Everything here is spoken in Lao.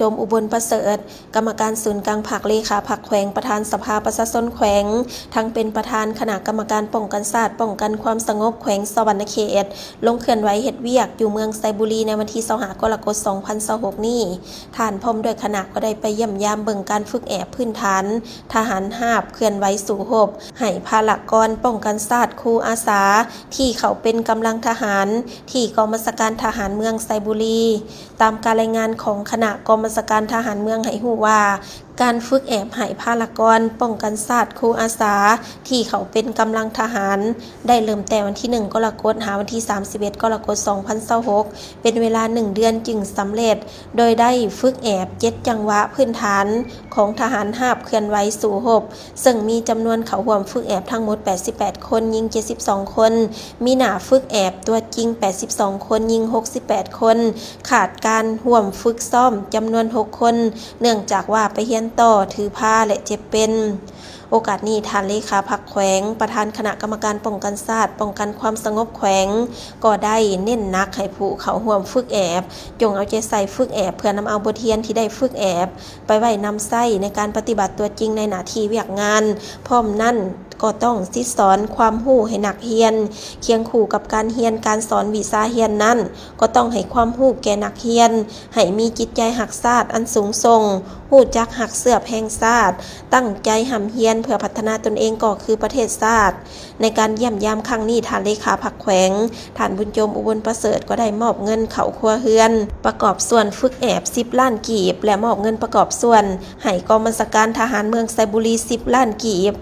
ໂດມ ອຸບົນປະເສີດ, ກຳມະການສູນກາງພັກ, ເລຂາພັກແຂວງ, ປະທານສະພາປະຊາຊົນແຂວງ, ທັງເປັນປະທານຄະນະກຳມະການປ້ອງກັນຊາດ, ປ້ອງກັນຄວາມສະຫງົບແຂວງສະຫວັນນະເຂດ ລົງເຄື່ອນໄຫວເຮັດວຽກຢູ່ເມືອງໄຊບູລີໃນວັນທີຊາວຫ້າ ກໍລະກົດ ສອງພັນຊາວຫົກນີ້. ທ່ານພ້ອມດ້ວຍຄະນະກໍໄດ້ໄປຢ້ຽມຢາມເບິ່ງການຝຶກແອບພື້ນຖານທະຫານຮາບເຄື່ອນໄຫວສູ້ຮົບ ໃຫ້ພາລະກອນປ້ອງກັນຊາດຄູອາສາ ທີ່ເຂົ້າເປັນກຳລັງທະຫານ ທີ່ກອງບັນຊາການທະຫານເມືອງໄຊບູລີ. ຕາມການລາຍງານຂອງຄະນະກອງບັນຊາການທະຫານເມືອງໃຫ້ຮູ້ວ່າ ການຝຶກແອບໃຫ້ພາລະກອນປ້ອງກັນຊາດຄູອາສາ ທີ່ເຂົ້າເປັນກຳລັງທະຫານ ໄດ້ເລີ່ມແຕ່ວັນທີໜຶ່ງ ກໍລະກົດ ຫາວັນທີສາມສິບເອັດ ກໍລະກົດ ສອງພັນຊາວຫົກ ເປັນເວລາໜຶ່ງເດືອນຈຶ່ງສຳເລັດ, ໂດຍໄດ້ຝຶກແອບເຈັດຈັງຫວະພື້ນຖານຂອງທະຫານຮາບເຄື່ອນໄຫວສູ້ຮົບ ເຊິ່ງມີຈຳນວນເຂົ້າຮ່ວມຝຶກແອບທັງໝົດແປດສິບແປດຄົນ, ຍິງເຈັດສິບສອງຄົນ, ມີໜ້າຝຶກແອບຕົວຈິງແປດສິບສອງຄົນ, ຍິງຫົກສິບແປດຄົນ, ຂາດການຮ່ວມຝຶກຊ້ອມຈຳນວນຫົກຄົນ ເນື່ອງຈາກວ່າໄປຮຽນຕໍ່, ຖືພາ ແລະ ເຈັບເປັນ. ໂອກາດນີ້ ທ່ານເລຂາພັກແຂວງ, ປະທານຄະນະກຳມະການປ້ອງກັນຊາດ, ປ້ອງກັນຄວາມສະຫງົບແຂວງ ກໍໄດ້ເນັ້ນໜັກໃຫ້ຜູ້ເຂົ້າຮ່ວມຝຶກແອບ ຈົ່ງເອົາໃຈໃສ່ຝຶກແອບ ເພື່ອນຳເອົາບົດຮຽນທີ່ໄດ້ຝຶກແອບ ໄປໄວ້ນຳໃຊ້ໃນການປະຕິບັດຕົວຈິງໃນໜ້າທີ່ວຽກງານ. ພ້ອມນັ້ນກໍຕ້ອງສິດສອນຄວາມຮູ້ໃຫ້ນັກຮຽນ. ຄຽງຄູ່ກັບການຮຽນການສອນວິຊາຮຽນນັ້ນ, ກໍຕ້ອງໃຫ້ຄວາມຮູ້ແກ່ນັກຮຽນ ໃຫ້ມີຈິດໃຈຮັກຊາດອັນສູງສົ່ງ, ຮູ້ຈັກຮັກເຊື້ອແພງຊາດ, ຕັ້ງໃຈຮ່ຳຮຽນເພື່ອພັດທະນາຕົນເອງກໍຄືປະເທດຊາດ. ໃນການຢ້ຽມຢາມຄັ້ງນີ້, ທ່ານເລຂາພັກແຂວງ, ທ່ານບຸນໂຈມ ອຸບົນປະເສີດ ກໍໄດ້ມອບເງິນເຂົ້າຄົວເຮືອນ ປະກອບສ່ວນຝຶກແອບສິບລ້ານກີບ ແລະ ມອບເງິນປະກອບສ່ວນໃຫ້ກອງບັນຊາການທະຫານເມືອງໄຊບູລີສິບລ້ານກີບ.